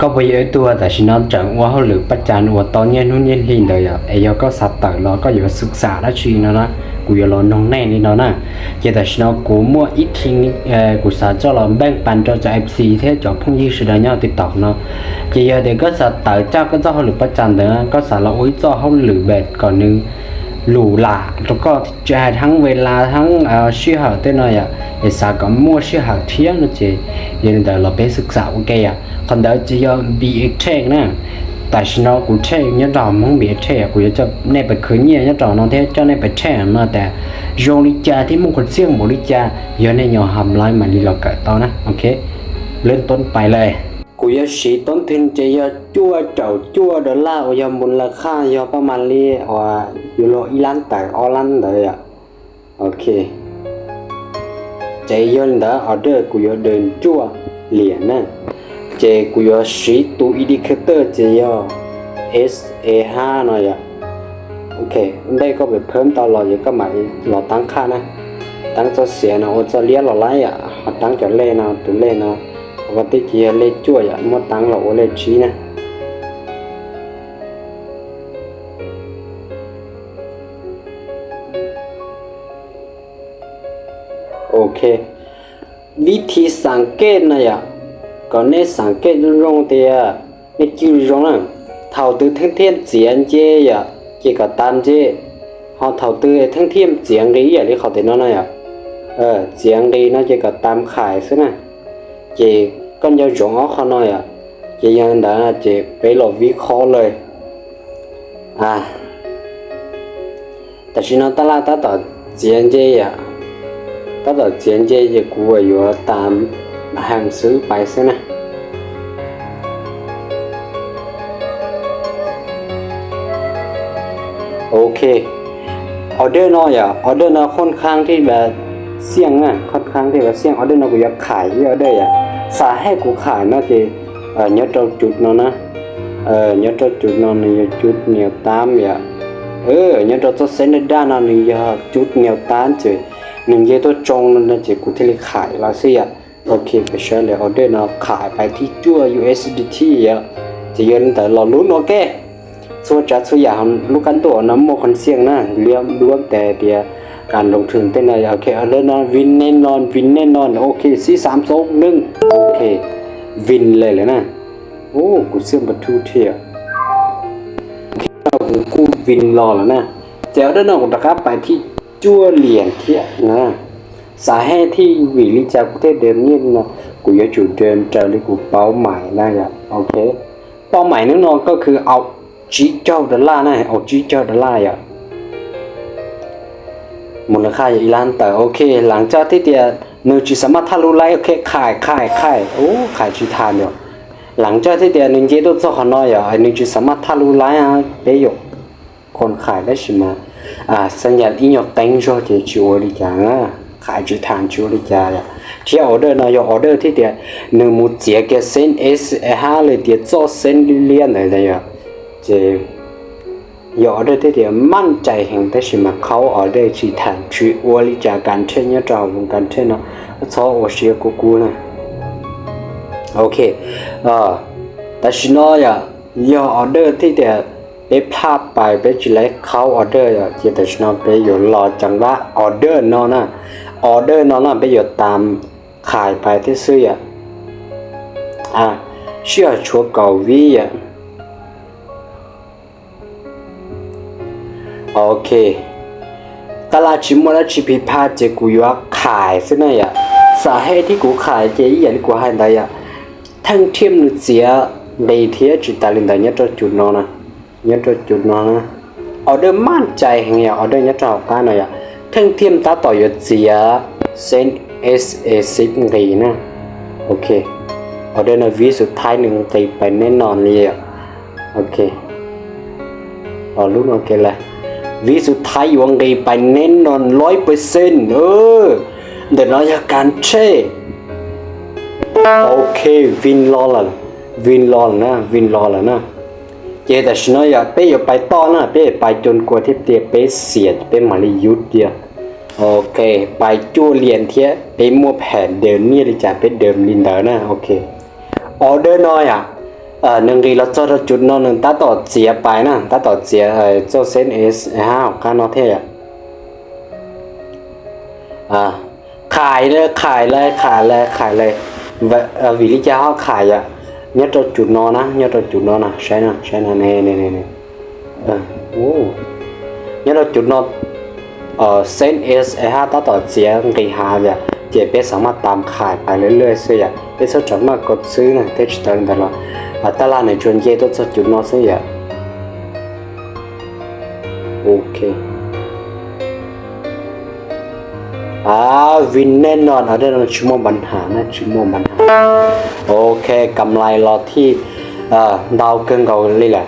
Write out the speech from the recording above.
Có bây giờ tôi và tại sao nó chẳng qua hậu lửa bắt chan ua to nhen hút nhen hin đời à. Ê yo có sạp tẩy lo có vừa sụp xả đó chi nó đó. Cú vừa lo nông nè đi nó nè. Chỉ tại sao nó cú mua ít hin, ê, cú xả cho lo bang pan cho cho F C thế cho phong dư sự đời nhau TikTok nó. Chỉ giờ để có sạp tẩy cho có cho hậu lửa bắt chan đó, có sạp lo ui cho hậu lửa bẹt còn nư lù lạ. Rồi có ຈະໃຫ້ທັງເວລາທັງ ເອີ ຊື່ຫາເຕີໜ້ອຍອະ ເອສາກໍມົ້ວຊື່ຫາທຽງເນາະເຈ ເດີນເດີລາເປສຶກສາໂອເຄອະ ຄັນເດີຈະຍອມບີເອັກເທກນະ ແຕ່ຊະນອກກູເທກຍອດດອກມົງບີເອັກເທກ ກູຈະແນບໄປຄືນຍຽຍອດດອກນ້ອງເທກ ເຈົ້າແນບໄປແທກມາແຕ່ໂຍລິຈາທີ່ມຸງຄົນສຽງບໍລິຈາ ຍອນໃຫ້ຍອມຮັບລາຍມາລີລາເກີດຕໍ່ນະ ໂອເຄ ເລີ່ມຕົ້ນໄປເລີຍ. ກູຢາສີຕົ້ນທຶນຈະຢາຈົວເຈົ້າຈົວດອນລາ ໂອຢາມູນລະຄ່າຢາປະມານລີ ອາ ຢູໂຣ ອີລັນ ແຕ່ອໍລັນເດີອະ ໂອເຄ ຈະຍອນດາອອເດີ ກູຢາເດີນຈົວຫຼຽນນະ ເຈ ກູຢາສີຕູອິນດິເຄເຕີ ຈະຢາເອສເອຫ້າເນາະຍາ ໂອເຄ ໄດ້ກໍໄປເພີ່ມຕະຫຼອດ ຢາກໍມາລໍຕັ້ງຄ່ານະ ຕັ້ງຈະເສຍນະ ໂອຈະເລຍຫຼໍໄລອະ ເຮົາຕັ້ງຈະເລນະ ຕູເລນະ ປົກກະຕິຈະເລຈົວຍາ ໝົດຕັ້ງຫຼໍໂອເລຈີນະ ໂອເຄ ວິທີສັງເກດນະຍາ ກໍແນສັງເກດລົງເຕຍ ນີ້ຈື່ລົງນະ ເຖົາຕື້ເທິງທຽມຈຽນເຈຍາ ເຈກໍຕາມເຈ ເຮົາເຖົາຕື້ເທິງທຽມຈຽງລີຍາ ລີເຂົາເຕນອນນະຍາ ເອີ ຈຽງລີນະ ເຈກໍຕາມຂາຍຊະນະ ເຈ ກ່ອນຢາຢອງອອກເຂົາໜ້ອຍອະ ເຈຍັງດາ ເຈໄປຫຼອກວິເຄາະເລີຍ ອາ ແຕ່ຊິນອນຕະຫຼາດຕາຕໍ່ຈຽນເຈຍາ ຕາຕໍ່ຈຽນເຈຍາ ກູວ່າຢູ່ຕາມຫາງຊື້ໄປຊະນະ ໂອເຄ ອອເດີນ້ອຍອະ ອອເດີນ້ອຍ ຄ່ອນຂ້າງທີ່ແບບສ່ຽງນະ ຄ່ອນຂ້າງທີ່ແບບສ່ຽງ ອອເດີນ້ອຍ ກູຢາກຂາຍອີອອເດີອະ ສາເຫດກູຂາຍນະເຈ ເອີ ຍອດເຈົ້າຈຸດເນາະນະ ເອີ ຍອດເຈົ້າຈຸດເນາະ ນີ້ຈຸດແນວຕ້ານຍາ ເອີ ຍອດເຈົ້າເສັ້ນດ້ານເນາະ ນີ້ຍາຈຸດແນວຕ້ານເຈ ໜຶ່ງເຢຕົວຈົງນັ້ນນະເຈ ກູທີ່ໄດ້ຂາຍລາວເສຍ ໂອເຄ ໄປເຊີນເລີຍ ອອເດີເນາະ ຂາຍໄປທີ່ຈົວ ຢູເອສດີທີ ອະ ຈະເຢີນແຕ່ລໍລຸ້ນ ໂອເຄ ສ່ວນຈັດສ່ວນຢາກເຮົາລູກກັນຕົວນຳໝົດຄັນສ່ຽງນະ ລວມ ລວມແຕ່ເດຍການລົງທຶນເປັນໄດ້ ໂອເຄ ເອົາເລີຍເນາະ ວິນແນ່ນອນ ວິນແນ່ນອນ ໂອເຄ ສີ່ ສາມ ສອງ ໜຶ່ງ ໂອເຄ ວິນເລີຍແຫຼະນະ ໂອ້ ກູເຊື່ອມປະທູເທຍ ໂອເຄ ເຮົາກູວິນລໍແລ້ວນະ ແລ້ວເດີເນາະ ກູຕະກັບໄປທີ່ຈົວຫຼຽນທຽນະ ສາເຫດທີ່ວິລິຈາກປະເທດເດີມນີ້ນະ ກູຢາກຈູເດີມຈາກທີ່ກູເປົ້າໝາຍນະ ໂອເຄ ເປົ້າໝາຍໜຶ່ງເນາະ ກໍຄືເອົາຈີເຈົ້າດອນລານະ ເອົາຈີເຈົ້າດອນລາອະ ມູນລະຄ່າອີລ້ານເຕີ ໂອເຄ ຫຼັງຈາກທີ່ເຕຍ ໜຶ່ງຈີສາມາດທະລຸໄລ ໂອເຄ ຂາຍ ຂາຍ ຂາຍ ໂອ້ ຂາຍຈີທານຢູ່ ຫຼັງຈາກທີ່ເຕຍ ໜຶ່ງເຈໂດນຊອກຂະນ້ອຍອະ ໜຶ່ງຈີສາມາດທະລຸໄລອະ ເປໂຍ ຄົນຂາຍໄດ້ຊິມາ ອາ ສັນຍານອີຫຍັງແຕ່ງໂຊເຈຈິໂອລິຈາ ຂາຍຈີທານຈິໂອລິຈາ ທຽວອອເດີເນາະ ຢອກອອເດີທີ່ເຕຍ ໜຶ່ງໝູເຈຍແກເຊັນເອສເອຫ້າເລີຍເຕຍ ເຈາະເສັ້ນລຽນໄດ້ເລີຍ ເຈ ຢອກອອເດີທີ່ເຕຍ ໝັ້ນໃຈແຮງໄດ້ຊິມາເຂົ້າອອເດີຈີທານຈິໂອລິຈາ ການເທຣດຍອດເຈົ້າວົງການເທຣດເນາະ ຊອໂອເຊຍກູກູນະ ໂອເຄ ເອີ ແຕ່ຊິນ້ອຍອະ ຢອກອອເດີທີ່ເຕຍ ເປັນພາບໄປເປັນຊິໄລເຂົ້າອອເດີ ເຈແຕ່ຊິນອນເປັນຢູ່ລໍຈັງຫວະອອເດີນອນນະ ອອເດີນອນນະ ເປັນຢູ່ຕາມຂາຍໄປທີ່ຊື້ອະ ອາ ເຊື່ອຊົ່ວເກົາວີອະ ໂອເຄ ຕະຫຼາດຊິໝົດແລ້ວ ຊິຜິດພາດ ເຈກູຢາກຂາຍຊະໜ້ອຍອະ ສາເຫດທີ່ກູຂາຍ ເຈອີ່ຫຍັງທີ່ກູໃຫ້ໄດ້ອະ ທັງທຽມໜຶ່ງເຈຍ ໄດ້ເທຍຈິຕາລິນດາຍະໂຕຈຸດນອນນະ ຍະໂຕຈຸດນອນນະ ອອເດີໝັ້ນໃຈແຮງຍາ ອອເດີຍະໂຕການນະຍາ ເທິງທຽມຕາຕໍ່ຍະເຈຍ ເຊັນເອສເອສິບກີນະ ໂອເຄ ອອເດີນະ ວິສຸດທ້າຍໜຶ່ງກີໄປແນ່ນອນເລີຍ ໂອເຄ ລໍລຸ້ນ ໂອເຄລະ ວິສຸດທ້າຍຫວັງດີໄປແນ່ນອນຮ້ອຍເປີເຊັນ ເອີ ເດີນອນຍາການເທຣດ ໂອເຄ ວິນລໍລະ ວິນລໍລະນະ ວິນລໍລະນະ ເຈແຕ່ຊິນ້ອຍຢາກເປ້ຢາກໄປຕໍ່ນະ ເປ້ໄປຈົນກວ່າທີ່ເຕຍເປ້ເສຍ ເປ້ມາລີຢຸດດຽວ ໂອເຄ ໄປຈູລຽນທຽບ ເປ້ມົວແຜນເດີນນີ້ເລີຍຈ້າ ເປ້ເດີມລິນເດີນະ ໂອເຄ ອອເດີນ້ອຍອະ ເອີ ໜຶ່ງກີໂລ ເຈົ້າເທົ່າຈຸດເນາະ ໜຶ່ງຕາຕໍ່ເຈຍໄປນະ ຕາຕໍ່ເຈຍ ເອີ ເຈົ້າເຊັນເອສ ເອຫ້າ ຂອງຂ້າເນາະແທ້ ອາ ຂາຍເລີຍ ຂາຍເລີຍ ຂາຍເລີຍ ຂາຍເລີຍ ເອີ ວິລິຈາເຮົາຂາຍອະ ຍອດເທົ່າຈຸດເນາະນະ ຍອດເທົ່າຈຸດເນາະນະ ໃຊ່ນະ ໃຊ່ນະ ນີ້ໆໆ ເອີ ໂອ້ ຍອດເທົ່າຈຸດເນາະ ເອີ ເຊັນເອສ ເອຫ້າ ຕາຕໍ່ເຈຍ ໜຶ່ງກີໂລ ເຈເປສາມາດຕາມຂາຍໄປເລື້ອຍໆ ເຊິ່ງຢາກ ເປັນເຈົ້າຈອດມາກົດຊື້ນະ ເທສເຕີນຕະຫຼອດ ອາ ຕະຫຼາດໃນຈວນເຢຕົວເຈົ້າຈຸດເນາະ ເຊິ່ງຢາກ ໂອເຄ ອາ ວິນແນ່ນອນ ອາ ເດີນອນ ຊິບໍ່ມີບັນຫານະ ຊິບໍ່ມີບັນຫາ ໂອເຄ ກຳໄລລອທີ່ ເອີ ດາວເກິ່ງເກົາຫຼີແຫຼະ